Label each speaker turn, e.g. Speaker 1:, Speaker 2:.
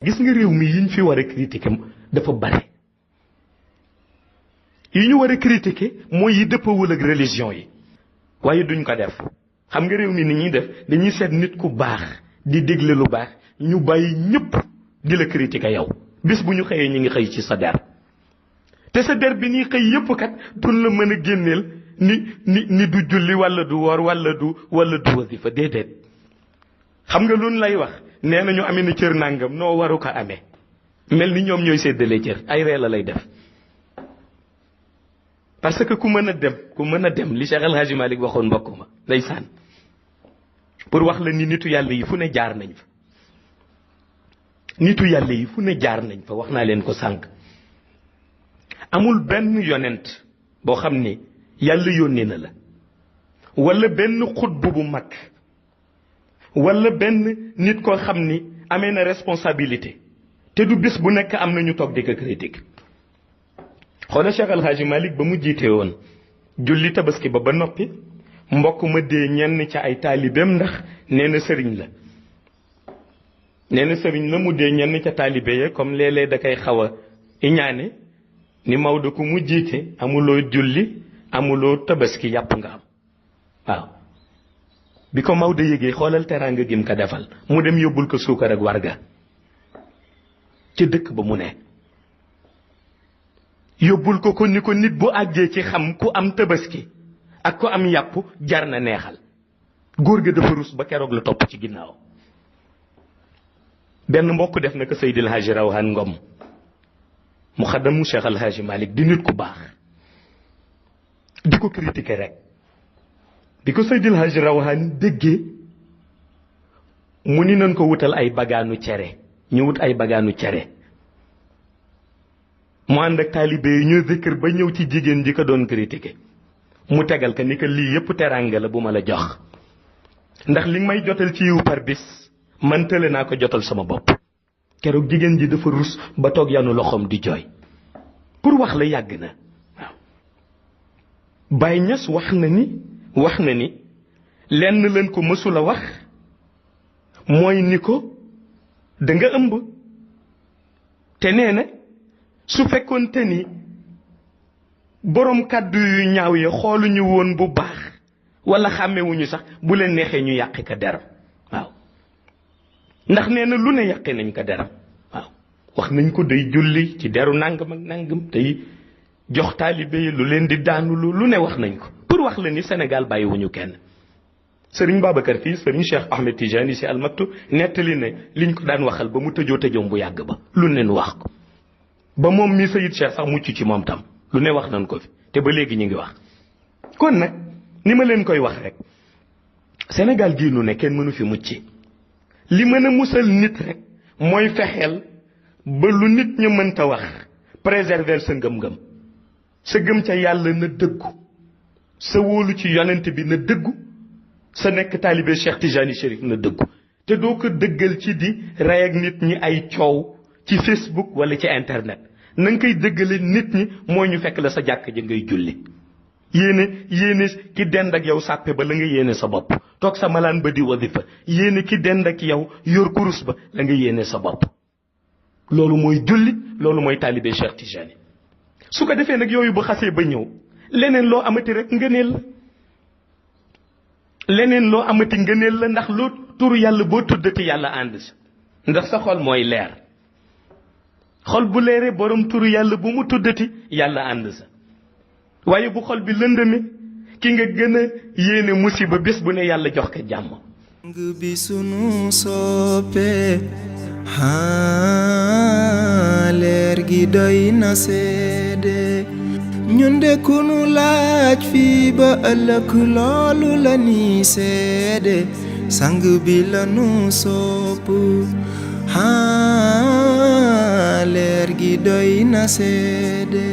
Speaker 1: gis nga réew mi yiñ fi war a critiquer dafa bare yi ñu war a critiquer mooy yi dëppawul ak religion yi waaye duñ ko def xam nga réew mi ni ñuy def dañuy seet nit ku baax di dégle lu baax ñu bàyyi ñëpp di la critiquer yow bis bu ñu xëyee ñu ngi xëy ci sa der te sa der bi ñuy xëy yëpp kat duñ la mën a génneel ni du julli wala du woor wala du wasifa déedéet xam nga luñ lay wax nee na ñu amee na cër nàngam noo waru ko amee mel ni ñoom ñooy séddale cër ay ree la lay def parce que ku mën a dem li Cheikh El Hadji Malick waxoon mbokk ma ndeysaan pour wax la ni nitu yàlla yi fu ne jaar nañ fa nitu yàlla yi fu ne jaar nañ fa wax naa leen ko sànq amul benn yonent boo xam ni yàlla yónnee na la wala benn xutbu bu mag wala benn nit koo xam ni amee na responsabilité te du bis bu nekk am na ñu toog di ko critique xoola Cheikh El Hadji Malick ba mu jiite woon julli tabaski ba noppi mbokk ma dee ñenn ca ay taalibeem ndax nee na sëriñ la mu dee ñenn ca taalibe ya comme léeg-léeg da koy xaw a iñaane ni Maodo ku mu jiite amuloo julli amuloo tabaski yàpp nga am waaw bi ko Maodo yëgee xoolal teraanga gim ko defal mu dem yóbbul ko suukar ak warga ci dëkk ba mu ne yóbbul ko ni ko nit bu àggee ci xam ku am tabaski ak ku am yàpp jar na neexal góor ga dafa rus ba keroog la topp ci ginnaaw benn mbokk def na ko Seydil Hadji Rawhan Ngom mu xaddamu Cheikh El Hadji Malick di nit ku baax di ko critiquer rek bi ko Seydil Hadji Rawhan déggee mu ni nañ ko wutal ay bagaanu cere ñu wut ay bagaanu cere mu ànd ak taalibe yi ñu zikr ba ñëw ci jigéen ji ko doon critiquer mu tegal ko ni ko lii yëpp teraanga la bu ma la jox ndax li may jotal ci yiw par bis man tële naa ko jotal sama bopp keroog jigéen ji dafa rus ba toog yanu loxoom di jooy pour wax la yàgg na waaw Baye Niass wax na ni lenn leen ko mësula wax mooy ni ko da nga ëmb te nee na su fekkoon te ni boroom kàddu yu ñaaw ya xooluñu woon bu baax wala xàmmewuñu sax bu leen neexee ñu yàqi ko deram waaw ndax nee na lu ne yàqi nañ ko deram waaw wax nañ ko day julli ci deru nàngam ak nàngam tey jox taalibe yi lu leen di daanu lu ne wax nañ ko pour wax la ni Sénégal bàyyiwuñu kenn Serigne Babacar fii Serigne Cheikh Ahmed Tidiane si almaktu nettali ne liñ ko daan waxal ba mu tëjoom bu yàgg ba lu ne nu wax ko ba moom mi Sayid Cheikh sax mucc ci moom tam lu ne wax nañ ko fi te ba léegi ñu ngi wax kon nag ni ma leen koy wax rek Sénégal gii nu ne kenn mënu fi mucc li mën a musal nit rek mooy fexeel ba lu nit ñu mënta wax préserver sa ngëm-ngëm sa gëm ca yàlla na dëggu sa wóolu ci yonent bi na dëggu sa nekk taalibe Cheikh Tijani Chérif na dëggu te doo ko dëggal ci di rey ak nit ñi ay coow ci Facebook wala ci internet na nga koy dëggale nit ñi mooy ñu fekk la sa jàkk ji ngay julli yéene ki dend ak yow sàppe ba la nga yéene sa bopp toog sa malaan ba di wasifa yéene ki dend ak yow yor kurus ba la nga yéene sa bopp loolu mooy julli loolu mooy taalibe Cheikh Tijani su ko defee nag yooyu bu xasee ba ñëw leneen loo amati rek ngëneel la ndax loo turu yàlla boo tuddati yàlla ànd sa ndax sa xol mooy leer xol bu leeree borom turu yàlla bu mu tuddati yàlla ànd sa waaye bu xol bi lëndëme ki nga gën a yéene musiba bés bu ne yàlla jox ko jàmm
Speaker 2: bi sunu soppe leer gi doy na seede ñun de ku nu laaj fii ba ëllëg loolu la ni seede sang bi la nu sopp leer gi doy na seede